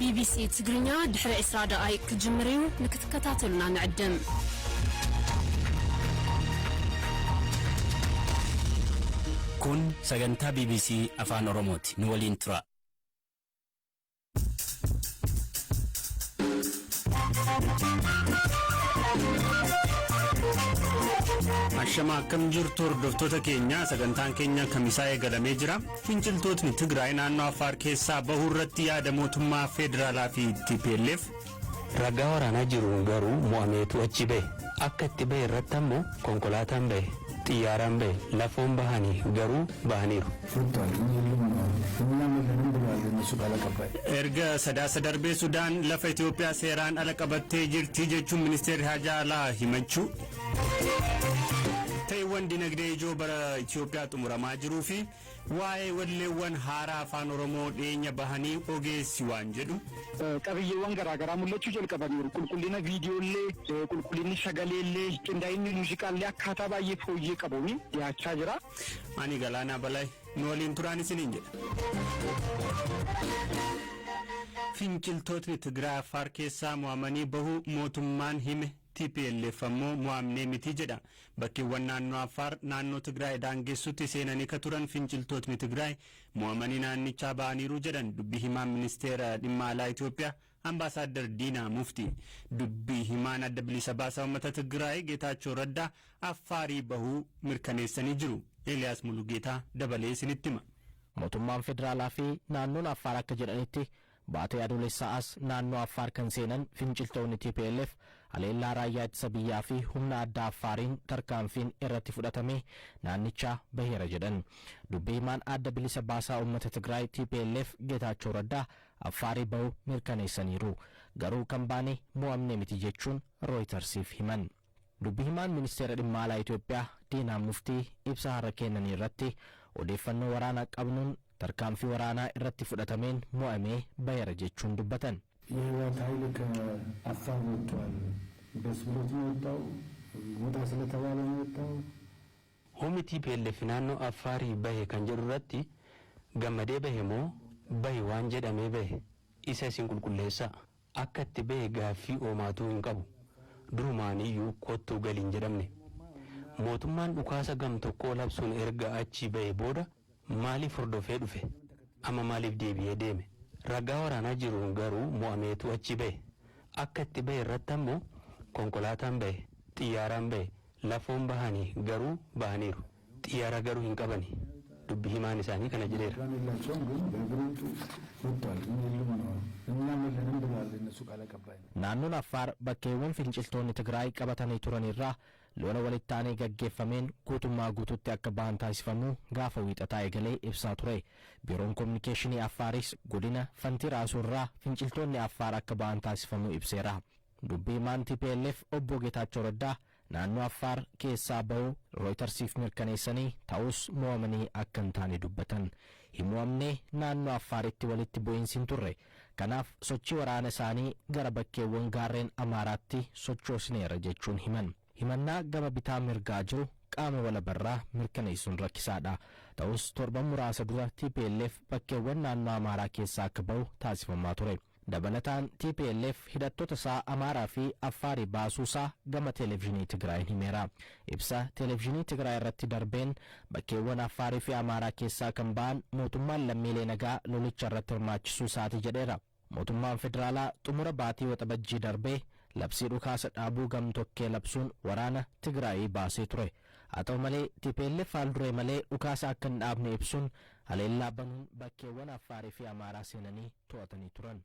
ቢቢሲ ትግርኛ ድሕሪ 20 ደቓይቅ ክጅምር እዩ። ንክትከታተሉና ንዕድም። Kun sagantaa BBC Afaan Oromooti. Nu waliin tura. Ashama, akkam jirtu hordoftoota keenya? Sagantaan keenya kamisaa eegalamee jira. Finciltootni Tigraay naannoo Affaar keessaa bahuu irratti yaada mootummaa federaalaa fi TPLF. Ragaa waraanaa jiruun garuu mo'ameetu achi bahe. Akka itti bahe irratti ammoo konkolaataan bahe, xiyyaaraan bahe, lafoon bahanii garuu bahaniiru. ወጥቷል። እኛ የሉም እኛም የለንም ብለዋል እነሱ ቃል አቀባይ። Erga Sadaasa darbee Sudaan lafa Itoophiyaa seeraan ala qabattee jirti jechuun ministeerri haajaa alaa himachuu. Ta'iiwwan dinagdee ijoo bara Itoophiyaa xumuramaa jiruu fi waa'ee walleewwan haaraa Afaan Oromoo dhiyeenya bahanii ogeessi waan jedhu. Qabiyyeewwan garaagaraa mul'achuu jalqabaniiru. Qulqullina viidiyoolee, qulqullinni sagaleellee, qindaa'inni muuziqaallee akkaataa baay'ee fooyyee qabuun dhiyaachaa jira. Ani Galaanaa Balaa, nu waliin turaan isiniin jedha. Finciltootni Tigraay Affaar keessaa mo'amanii bahuu mootummaan hime, TPLF ammoo mo'amnee miti jedha. Bakkeewwan naannoo Affaar naannoo Tigraay daangessutti seenanii ka turan finciltootni Tigraay mo'amanii naannichaa ba'aniiru jedhan dubbii himaan ministeera dhimma alaa Itoophiyaa, Ambaasaadder Diinaa Mufti. Dubbii himaan Adda Bilisa Baasaa Uummata Tigraay Geetaachoo Raddaa Affaarii bahuu mirkaneessanii jiru. Eeliyaas Mulugeetaa dabalee isinitti hima. Mootummaan federaalaa fi naannoon Affaar akka jedhanitti, baatee Adoolessaa as naannoo Affaar kan seenan finciltoonni TPLF haleellaa raayyaa ittisa biyyaa fi humna addaa Affaariin tarkaanfiin irratti fudhatame naannichaa baheera jedhan. Dubbii himaan Adda Bilisa Baasaa Uummata Tigraay TPLF Geetaachoo Raddaa Affaarii bahuu mirkaneessaniiru. Garuu kan baane mo'amne miti jechuun Rooytarsiif himan. Dubbii himaan ministeera dhimma alaa Itoophiyaa Diinaa Muftii ibsa har'a kennanii irratti, odeeffannoo waraanaa qabnuun tarkaanfii waraanaa irratti fudhatameen mo'amee baheera jechuun dubbatan. የህወሓት ኃይል ከአፋር ወጥቷል። ደስ ብሎት ነው የወጣው? ውጣ ስለተባለ ነው የወጣው? Humni TPLF naannoo Affaarii bahe kan jedhu irratti, gammadee bahe moo bahi waan jedhamee bahe, isa isin qulqulleessaa. Akka itti bahe gaaffii oomaatuu hin qabu. Durumaan iyyuu kottuu galiin jedhamne. Mootummaan dhukaasa gam tokkoo labsuun erga achii bahe booda maaliif hordofee dhufe? Amma maaliif deebi'ee deeme? Ragaa waraanaa jiruun garuu mo'ameetu achi bahe. Akka itti bahe irratti ammoo konkolaataan bahe, xiyyaaraan bahe, lafoon bahanii garuu bahaniiru. Xiyyaara garuu hin qabani. Dubbi himaan isaanii kana jedheera. ፕላን የላቸውም፣ ግን በእግር ውጡ ወጥቷል። እኛ የሉም ነው እኛም የለንም ብለዋል እነሱ ቃል አቀባይ። Naannoon Affaar bakkeewwan finciltoonni Tigraay qabatanii turan irraa lola walitti aanee gaggeeffameen guutummaa guututti akka bahan taasifamuu gaafa Wiixataa eegalee ibsaa ture. Biiroon Kominikeeshinii Affaaris godina Fantii Raasuu irraa finciltoonni Affaar akka bahan taasifamuu ibseera. Dubbii himaan TPLF obbo Geetaachoo Raddaa naannoo Affaar keessaa bahuu Rooytarsiif mirkaneessanii, ta'us mo'amanii akka hin taane dubbatan. Hin mo'amnee, naannoo Affaaritti walitti bu'iinsi hin turre. Kanaaf sochii waraana isaanii gara bakkeewwan gaarreen Amaaraatti sochoosneera jechuun himan. Himannaa gama bitaa mirgaa jiru qaama walabarraa mirkaneessuun rakkisaadha. Ta'us torban muraasa dura TPLF bakkeewwan naannoo Amaaraa keessaa akka bahu taasifamaa ture. Dabalataan TPLF hidhattoota isaa Amaaraa fi Affaarii baasuu isaa gama Televezyiinii Tigraayin himeera. Ibsa Televezyiinii Tigraay irratti darbeen, bakkeewwan Affaarii fi Amaaraa keessaa kan ba'an mootummaan lammiilee nagaa lolicha irratti hirmaachisuu isaati jedheera. Mootummaan federaalaa xumura baatii Waxabajjii darbee labsii dhukaasa dhaabuu gamtokkee labsuun waraana Tigraayii baasee ture. Haa ta'u malee TPLF haal duree malee dhukaasa akka hin dhaabne ibsuun haleellaa banuun bakkeewwan Affaarii fi Amaaraa seenanii to'atanii turan.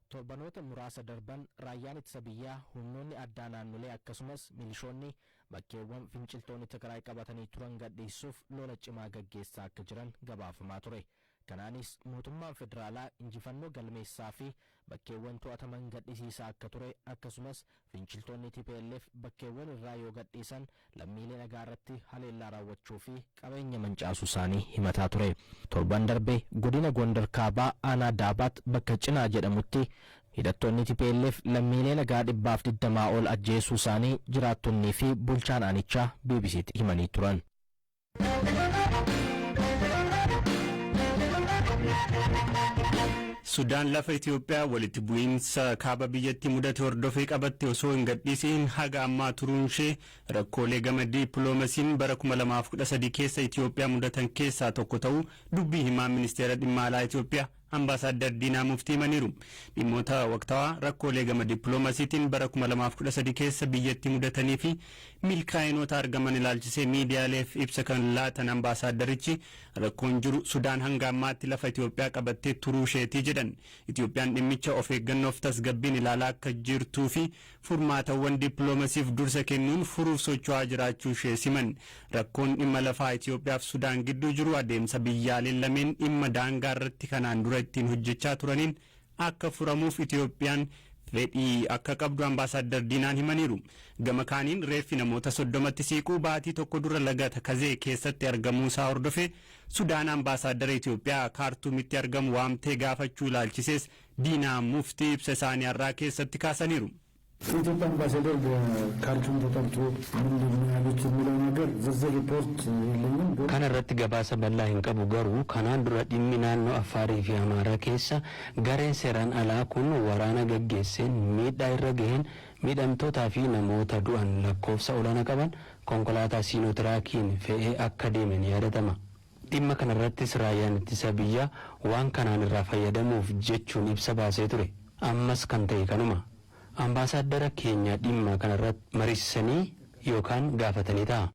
Torbanoota muraasa darban raayyaan ittisa biyyaa, humnoonni addaa naannolee akkasumas milishoonni bakkeewwan finciltoonni Tigraay qabatanii turan gadhiisuuf lola cimaa gaggeessaa akka jiran gabaafamaa ture. Kanaanis mootummaan federaalaa injifannoo galmeessaa fi bakkeewwan to'ataman gadhisiisaa akka ture, akkasumas finciltoonni TPLF bakkeewwan irraa yoo gadhiisan lammiilee nagaa irratti haleellaa raawwachuu fi qabeenya mancaasuu isaanii himataa ture. Torban darbe godina Gondar Kaabaa aanaa Daabaat bakka Cinaa jedhamutti hidhattoonni TPLF lammiilee nagaa 120 ol ajjeesuu isaanii jiraattonnii fi bulchaan aanichaa BBCtti himanii turan. Sudaan lafa Itoophiyaa walitti bu'iinsa kaaba biyyattii mudate hordofee qabatte osoo hin gadhiisiin haga ammaa turuun ishee rakkoolee gama dippiloomaasiin bara 2013 keessa Itoophiyaa mudatan keessaa tokko ta'uu dubbii himaan Ministeera Dhimma Alaa Itoophiyaa, Ambaasaadder Diinaa Muftii himaniiru. Dhimmoota waqtaawaa rakkoolee gama dippiloomaasiitiin bara 2013 keessa biyyattii mudatanii fi milkaa'inoota argaman ilaalchisee miidiyaaleef ibsa kan laatan ambaasaaddarichi, rakkoon jiru Sudaan hanga ammaatti lafa Itoophiyaa qabattee turuu isheetii jedhan. Itoophiyaan dhimmicha of eeggannoof tasgabbiin ilaalaa akka jirtuu fi furmaatawwan dippiloomaasiif dursa kennuun furuuf socho'aa jiraachuu ishee siman. Rakkoon dhimma lafaa Itoophiyaaf Sudaan gidduu jiru adeemsa biyyaaleen lameen dhimma daangaa irratti kanaan dura ittiin hojjechaa turaniin akka furamuuf Itoophiyaan fedhii akka qabdu Ambaasaadder Diinaan himaniiru. Gama kaaniin, reeffi namoota 30tti siiquu baatii tokko dura laga Takazee keessatti argamuu isaa hordofe Sudaan ambaasaaddara Itoophiyaa Kaartuumitti argamu waamtee gaafachuu ilaalchisees Diinaa Muftii ibsa isaanii har'aa keessatti kaasaniiru. የኢትዮጵያ አምባሳደር በካርቱም ተጠርቶ ምንድን ነው ያሉት የሚለው ነገር ዝርዝር ሪፖርት የለኝም። ግን Kana irratti gabaasa bal'aa hin qabu, garuu kanaan dura dhimmi naannoo Affaarii fi Amaaraa keessa gareen seeraan alaa kun waraana gaggeesseen miidhaa irra gaheen miidhamtootaa fi namoota du'an lakkoofsa olaanaa qaban konkolaataa Siinotiraakiin fe'ee akka deemen yaadatama. Dhimma kanarrattis raayyaan ittisa biyyaa waan kanaan irraa fayyadamuuf jechuun ibsa baasee ture. Ammas kan ta'e kanuma. Ambaasaaddara keenya dhimma kanarratti mariisisanii yookaan gaafatanii ta'a.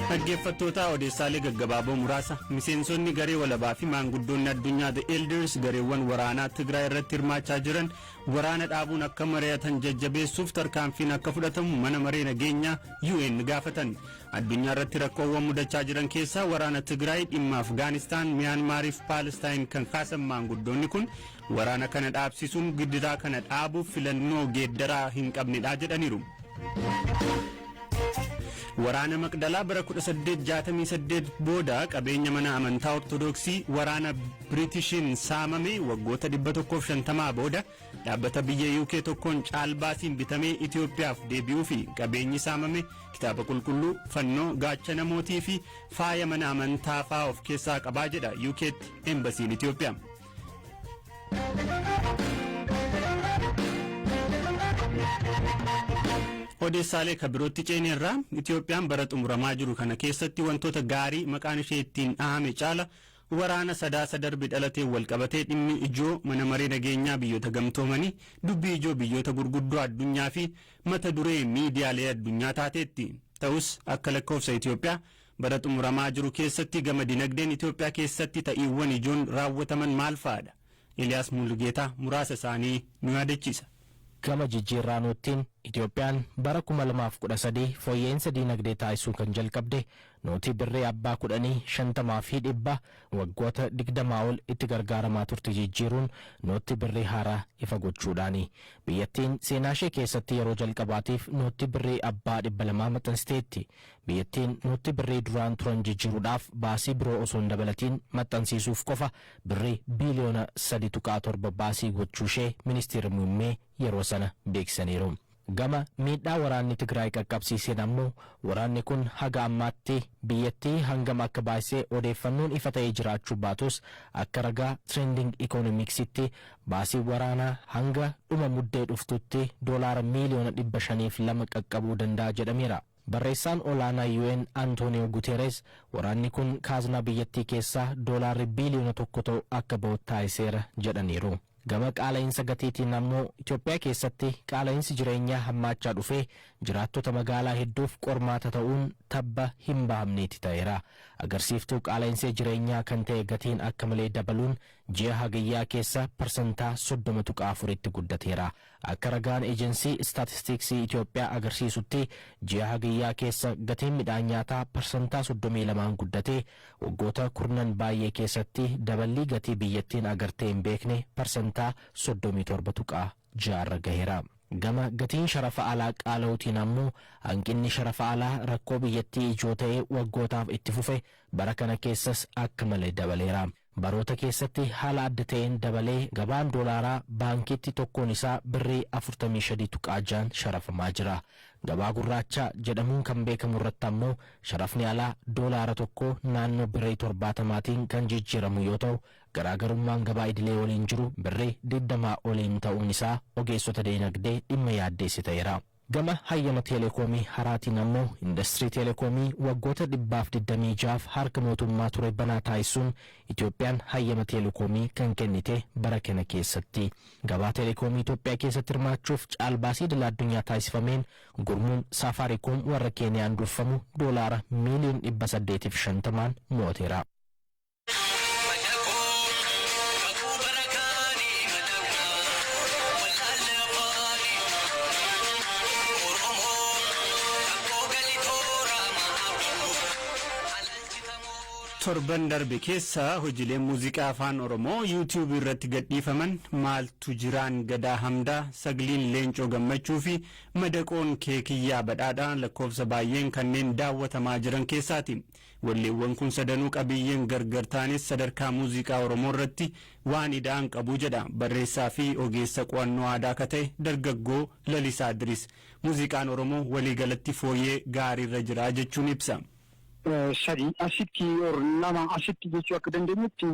Dhaggeeffattoota, odeessaalee gaggabaaboo muraasa. Miseensonni garee walabaa fi maanguddoonni addunyaa, The Elders, gareewwan waraanaa Tigraay irratti hirmaachaa jiran waraana dhaabuun akka mari'atan jajjabeessuuf tarkaanfiin akka fudhatamu Mana Maree Nageenyaa UN gaafatan. Addunyaa irratti rakkoowwan mudachaa jiran keessaa waraana Tigraay, dhimma Afgaanistaan, Miyaanmaarii fi Paalestaan kan kaasan maanguddoonni kun, waraana kana dhaabsisuun gidiraa kana dhaabuuf filannoo geeddaraa hin qabnedha jedhaniiru. Waraana Maqdalaa bara 1868 booda qabeenya mana amantaa Ortodoksii waraana Biritishiin saamame waggoota 150 booda dhaabbata biyya UK tokkoon caalbaasiin bitamee Itoophiyaaf deebi'uu fi qabeenyi saamame kitaaba qulqulluu, fannoo, gaachana mootii fi faaya mana amantaa faa of keessaa qabaa jedha UKtti embasiin Itoophiyaa. Odeessaalee kan birootti ceeneerraa. Itoophiyaan bara xumuramaa jiru kana keessatti wantoota gaarii maqaan ishee ittiin dhahame caala waraana Sadaasa darbe dhalateen walqabatee dhimmi ijoo Mana Maree Nageenyaa Biyyoota Gamtoomanii, dubbii ijoo biyyoota gurguddoo addunyaa fi mata duree miidiyaalee addunyaa taateetti. Ta'us, akka lakkoofsa Itoophiyaa bara xumuramaa jiru keessatti gama dinagdeen Itoophiyaa keessatti ta'iiwwan ijoon raawwataman maal fa'aadha? Eliyaas Mullugeetaa muraasa isaanii nu yaadachiisa. Gama jijjiirraa noottiin Itoophiyaan bara 2013 fooyya'insa diinagdee taasisuu kan jalqabde nootii birrii abbaa 10, 50 fi 100 waggoota 20 ol itti gargaaramaa turte jijjiiruun nootii birrii haaraa ifa gochuudhaani. Biyyattiin seenaa ishee keessatti yeroo jalqabaatiif nootii birrii abbaa 200 maxxansiteetti. Biyyattiin nootii birrii duraan turan jijjiiruudhaaf baasii biroo osoo hin dabalatiin maxxansiisuuf qofa birrii biiliyoona 3.7 baasii gochuu ishee ministeerri muummee yeroo sana beeksisaniiru. Gama miidhaa waraanni Tigraay qaqqabsiiseen ammoo, waraanni kun haga ammaatti biyyattii hangam akka baasee odeeffannoon ifa ta'ee jiraachuu baatus, akka ragaa Trending Economicsitti baasii waraanaa hanga dhuma Muddee dhuftutti doolaara miiliyoona 502 qaqqabuu danda'a jedhameera. Barreessaan olaanaa UN Antonio Guterres waraanni kun kaaznaa biyyattii keessaa doolaarri biiliyoona 1 ta'u akka ba'u taasiseera jedhaniiru. Gama qaala'insa gatiitiin ammoo, Itoophiyaa keessatti qaala'insi jireenyaa hammaachaa dhufee jiraattota magaalaa hedduuf qormaata ta'uun tabba hin bahamneeti ta'eera. Agarsiiftuu qaala'insa jireenyaa kan ta'e gatiin akka malee dabaluun ji'a Hagayyaa keessa 30.4%tti guddateera. Akka ragaan Ejensii Istaatistiksii Itoophiyaa agarsiisutti, ji'a Hagayyaa keessa gatiin midhaan nyaataa 32% guddatee waggoota kurnan baay'ee keessatti daballii gatii biyyattiin agartee hin beekne 37.6% gaheera. Gama gatiin sharafa alaa qaala'uutiin ammoo, hanqinni sharafa alaa rakkoo biyyattii ijoo ta'ee waggootaaf itti fufe bara kana keessas akka malee dabaleera. Baroota keessatti haala adda ta'een dabalee gabaan doolaaraa baankiitti tokkoon isaa birrii 43.6 sharafamaa jira. Gabaa gurraacha jedhamuun kan beekamu irratti ammoo sharafni alaa doolaara 1 naannoo birrii 70n kan jijjiiramu yoo ta'u, garaagarummaan gabaa idilee waliin jiru birrii 20 oliin ta'uun isaa ogeessota dinagdee dhimma yaaddeesse ta'eera. Gama hayyama teelekoomii haraatiin ammoo industirii teelekoomii waggoota 126f harka mootummaa ture banaa taasisuun Itoophiyaan hayyama teelekoomii kan kennite bara kana keessatti. Gabaa teelekoomii Itoophiyaa keessatti hirmaachuuf caalbaasii idil addunyaa taasifameen gurmuun Saafaariikoom warra Keeniyaan durfamu doolaara miiliyoon 850n mo'ateera. Torban darbe keessa hojiileen muuziqaa Afaan Oromoo Yuutiyuubii irratti gadhiifaman Maaltu Jiraan Gadaa Hamdaa, Sagliin Leencoo Gammachuu fi Madaqoon Keekiyyaa Badhaadhaa lakkoofsa baay'een kanneen daawwatamaa jiran keessaati. Walleewwan kun sadanuu qabiyyeen gargar ta'anis sadarkaa muuziqaa Oromoo irratti waan ida'an qabu jedha barreessaa fi ogeessa qo'annoo aadaa akka ta'e dargaggoo Lalisaa Idris. Muuziqaan Oromoo waliigalatti fooyyee gaariirra jira jechuun ibsa. 3 asitti or 2 asitti jechuu akka dandeenyutti,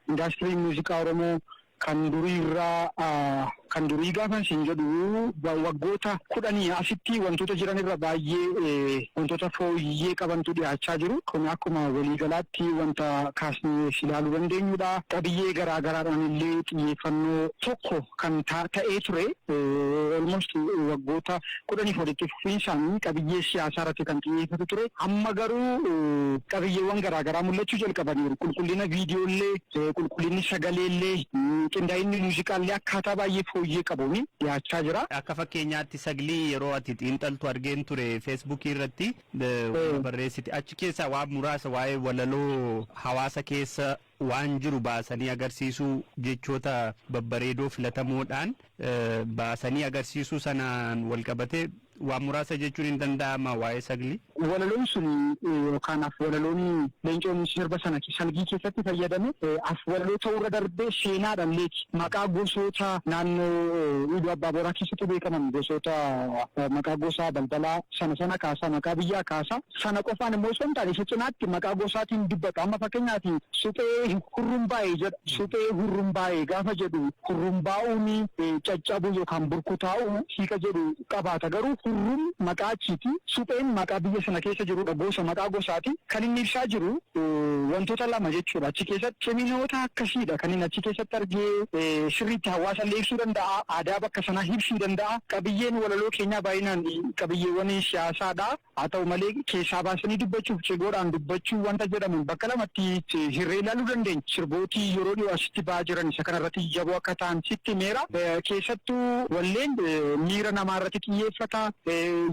indaastiriin muuziqaa Oromoo kan durii irraa, kan durii gaafa isin jedhu waggoota 10 asitti wantoota jiran irra baay'ee wantoota fooyyee qabantu dhiyaachaa jiru. Kun akkuma waliigalaatti wanta kaasnee ilaaluu dandeenyudha. Qabiyyee garaa garaadhaan illee xiyyeeffannoo tokko kan ta'ee ture almost waggoota 10f walitti fufiinsaan qabiyyee siyaasaa irratti kan xiyyeeffatu ture. Amma garuu qabiyyeewwan garaa garaa mul'achuu jalqabaniiru. Qulqullina viidiyoollee, qulqullinni sagaleellee, qindaa'inni muuziqaallee akkaataa baay'ee fooyyee qabuun dhiyaachaa jira. Akka fakkeenyaatti Saglii yeroo ati xiinxaltu argeen ture, Feesbuukii irratti barreessite. Achi keessaa waan muraasa waa'ee walaloo hawaasa keessa waan jiru baasanii agarsiisuu, jechoota babbareedoo filatamoodhaan baasanii agarsiisuu sanaan wal qabate waan muraasa jechuun hin danda'ama waa'ee Saglii. Walaloon sun yookaan af walaloon Leencoon sirba sana Salgii keessatti fayyadame af walaloo ta'uurra darbee seenaadhaan leeti. Maqaa gosoota naannoo Iluu Abbaa Booraa keessatti beekaman, gosoota maqaa gosaa balbalaa sana sana kaasaa, maqaa biyyaa kaasaa. Sana qofaan immoo osoo hin taane, isa cinaatti maqaa gosaatiin dubbata. Amma fakkeenyaaf suphee hurrumbaa'ee jedha. Suphee hurrumbaa'ee gaafa jedhu, hurrumbaa'uun caccabuu yookaan burkutaa'uu hiika jedhu qabaata. Garuu hurrum maqaa achiiti. Supheen maqaa biyya sana keessa jirudha. Gosa, maqaa gosaati. Kan inni ibsaa jiru wantoota lama jechuudha. Achi keessatti ciminoota akkasiidha kan inni achi keessatti argee. Sirriitti hawaasa illee ibsuu danda'a. Aadaa bakka sanaa ibsuu danda'a. Qabiyyeen walaloo keenyaa baay'inaan qabiyyeewwan siyaasaadha. Haa ta'u malee, keessaa baasanii dubbachuuf, cigoodhaan dubbachuu wanta jedhamuun bakka lamatti hirree ilaaluu dandeenya. Sirbootii yeroo dhiyoo asitti ba'aa jiran isa kanarratti jaboo akka ta'an sitti meera. Keessattuu walleen miira namaa irratti xiyyeeffata.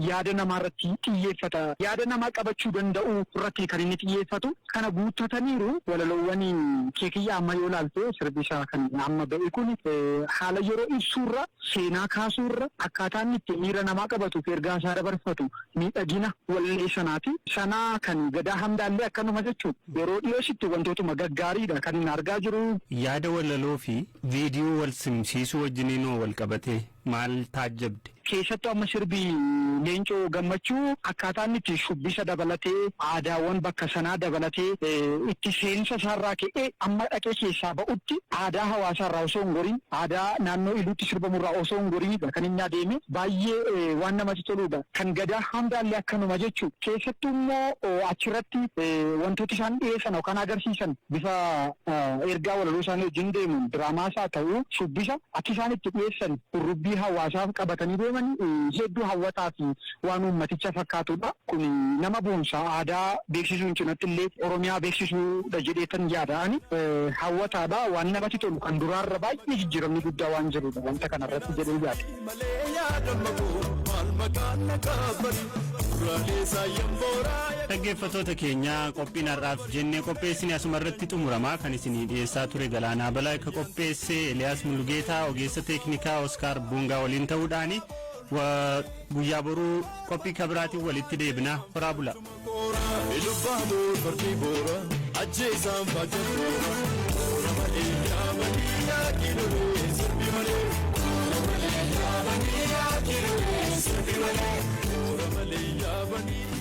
Yaada namaa irratti xiyyeeffata. Yaada namaa qabachuu danda'u irratti kan inni xiyyeeffatu. Kana guuttataniiru walaloowwan Keekiyyaa. Amma yoo ilaalte, sirbi isaa kan amma ba'e kun haala yeroo ibsuurra, seenaa kaasuurra, akkaataa inni itti miira namaa qabatu fi ergaa isaa dabarfatu miidhagina wallee sanaati. Sanaa kan Gadaa Hamdaallee akkanuma jechuudha. Yeroo dhiyoositti wantootuma gaggaariidha kan inni argaa jiru. Yaada walaloo fi viidiyoo wal simsiisuu wajjiniinoo wal qabatee maal taajjabde? Keessattuu amma sirbi Leencoo Gammachuu akkaataa inni itti shubbisa dabalatee, aadaawwan bakka sanaa dabalatee, itti seensa isaarraa ka'ee amma dhaqee keessaa ba'utti aadaa hawaasaarraa osoo hin gorin, aadaa naannoo Iluutti sirbamurraa osoo hin gorinidha kan inni adeeme. Baay'ee waan namatti toludha. Kan Gadaa Hamdaallee akkanuma jechuudha. Keessattuu immoo achirratti wantooti isaan dhiyeessan yookaan agarsiisan bifa ergaa walaloo isaanii wajjin deemuun diraamaas haa ta'u shubbisa akka isaan itti dhiyeessan, hurrubbii hawaasaaf qabatanii deeman hedduu hawwataa fi waan uummaticha fakkaatudha. Kun nama boonsa, aadaa beeksisuun cinatti illee Oromiyaa beeksisuudha jedheetan yaada'ani. Hawwataadha, waan namatti tolu, kan duraarra baay'ee jijjiiramni guddaa waan jirudha wanta kanarratti jedhee yaada. Dhaggeeffattoota keenya, qophiin har'aaf jennee qopheessine asuma irratti xumuramaa. Kan isinii dhiyeessaa ture Galaanaa Balaa, akka qopheesse Eliyaas Mulugeetaa, ogeessa teeknikaa Oskaar Buungaa waliin ta'uudhaani. Guyyaa boruu qophii kabiraatiin walitti deebina. Horaa bula. Ilubbaabur fardi boora ajjeesaan faajja boora boora malee yaabanii yaakilolee sirbi malee boora malee yaabanii yaakilolee sirbi malee boora. Yaabanii.